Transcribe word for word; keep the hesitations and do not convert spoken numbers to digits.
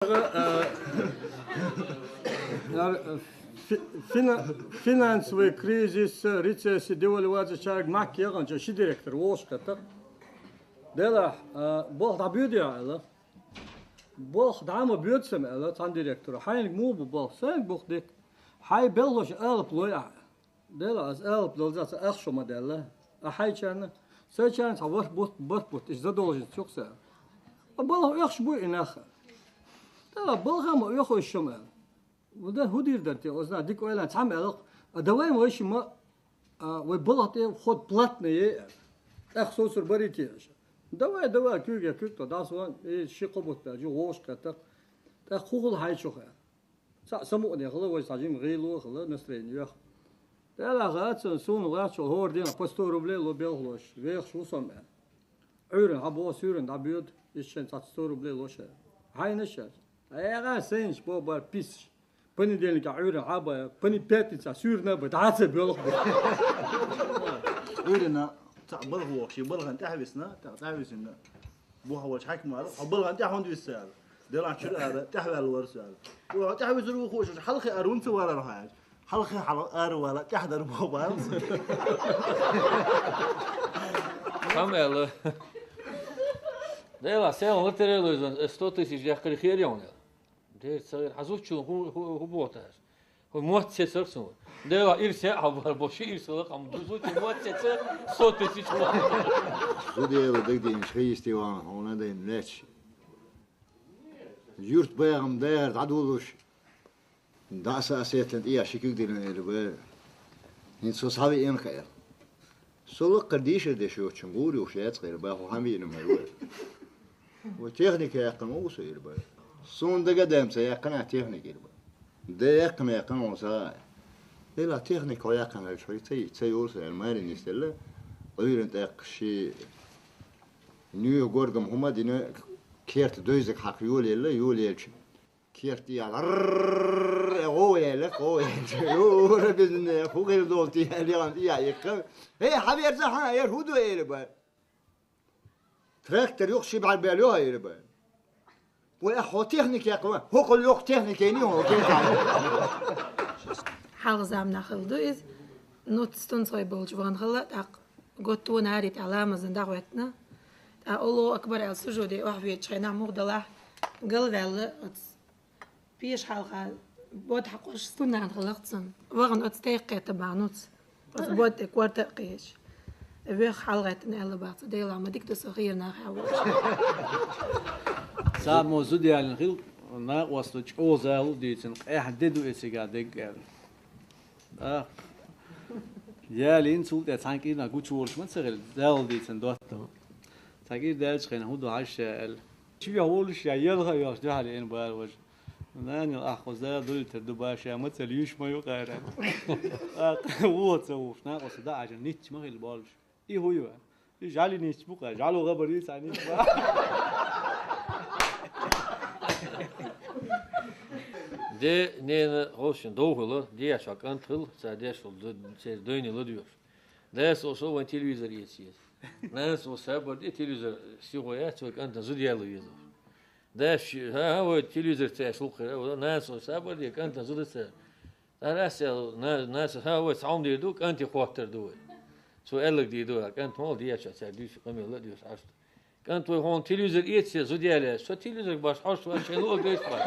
Э, э, фи-, фина-, финансовый кризис, рецессия, девальвация, чарг мак ягъан, ча ши директор, вошка, так? Дела, э, болх да бюди, ала. Болх да ма бюд сам, ала, цан директор. Хайнг му бу болх, сэн бух дик. Хай беллош алп лой, а. Дела аз алп долзаца ах шо ма делла. А хай чана, сай чана ца варх бут, барх бут, иш задолжен цукса. А балах эх шбу инаха. Дела балха ма эх иш шо ма. Вуда худир дар те, озна, дик ойлан, цам элх. А давай ма иш ма, а, вай балах те вход платный е. Эх сосур бари те. Давай, давай, кюг я кюг то, дас ван, э, ши кобут да, жу вош катак. Так хухул хай чуха. Са-, саму не хала, вай сажим гейлу хала, настроение ях. Дела гацан, сун гачо, хор дин, по сто рублей ло белглош, вех шу сом. Уйрен, а бо сюрен, да бьёт, ищен цат сто рублей лоше. Хайна шаш. А я га сенч, бо бар пис. Понедельник а уйрен, а ба, пони пятница, сюрна ба, да ца белг ба. Уйрена, ца балг вохши, балган тахвисна, та-, тахвисна. Бу хавал чак мар, а балган тахван висал. Делан чур ара, тахвал варсал. Бу тахвис ру хуш, халхи арун цу варар хай. Халхи хал ар вала тахдар бу бар. Хамела. Дела, сел латерелозон, сто тысяч я херьён. Дер цагир хазучу ху-, ху-, ху ботас. Ху моццецар сун. Дела ирсе абар боши ирсала кам дузу чи моццеца сто тысяч ва. Зудела дагдин шхистиван, она ден леч. Юрт баягам дер дадулуш. Даса асетен ия шикиг дилен элбе. Ин со сави эн каэр. Со лаккар дишер деш йочин, гури уш яц каэр, ба ху хами ин мэр. Ва техника яккан уса ир ба. Сун дага дэмца яккан а техника ир ба. Дэ яккан яккан уса. Эла техника яккан эр шой цай, цай уса эр марин истелле. Ойрен так ши нью горгам хума дина керт дойзак хак юлелле, юлелчин. Керт я рррррр, э, го еле, го еле. Юра бизне, хугел долти, я, я, я, я. Э, хабер за, ха, я, худу еле ба. Трактор юх шибал бел ё еле ба. Бу я хо техник я ква, хо кол юх техник я ни хо, кен та. Халгъ замна хылды из, ну, тстун сой болж ван хыла, так, гот ту нарит аламазын дагъветна. Та Аллаху акбар ал сужуде, ох, ве чайна мугдала, гыл велле, оц. Пеш халха, бод хакъош стунан халахцун. Вагъан оц тейкъета бануц. Оц бод те кварта къеш. Вех халгъетин элла баца, дела ма дик дус гъирна хавуч. Са мо зудиалин хил, на ослу чозалу дицин, къех деду эсига деггел. Да. Ялин султя цанкина гучу воршман сагъил, зал дицин дотту. Цанкир дальч хен худу хашал. Чи я волш я, ялха яш, да хали эн бар важ. Нани ахо за дултер ду баш я, мацал юш маю къайран. Ах, уо ца уф, на къоса да ажа нич махил болш. И хуйва. И жали нич бука, жало габари са нич ба. Де, не, на, хошин, довгула, де, я шак антхыл, са де, шул, д-, се, дойни ладуш. Дес осо ван телевизор ецет. Нас о сабар де телевизор сиго я, цой канта зуд ялу езо. Дес, ха, ха, вой телевизор це шулхы, о, нас о сабар де канта зуд це. Тарас я, на, нас, ха, вой саум де ду, канти хоттер ду. Цо эллик де ду, кант мол де я ча, ця дюш, камела дюш, ашт. Кан твой хон телевизор ецет, зудяле. Со телевизор баш, хош, ваш, чен лук деш баш.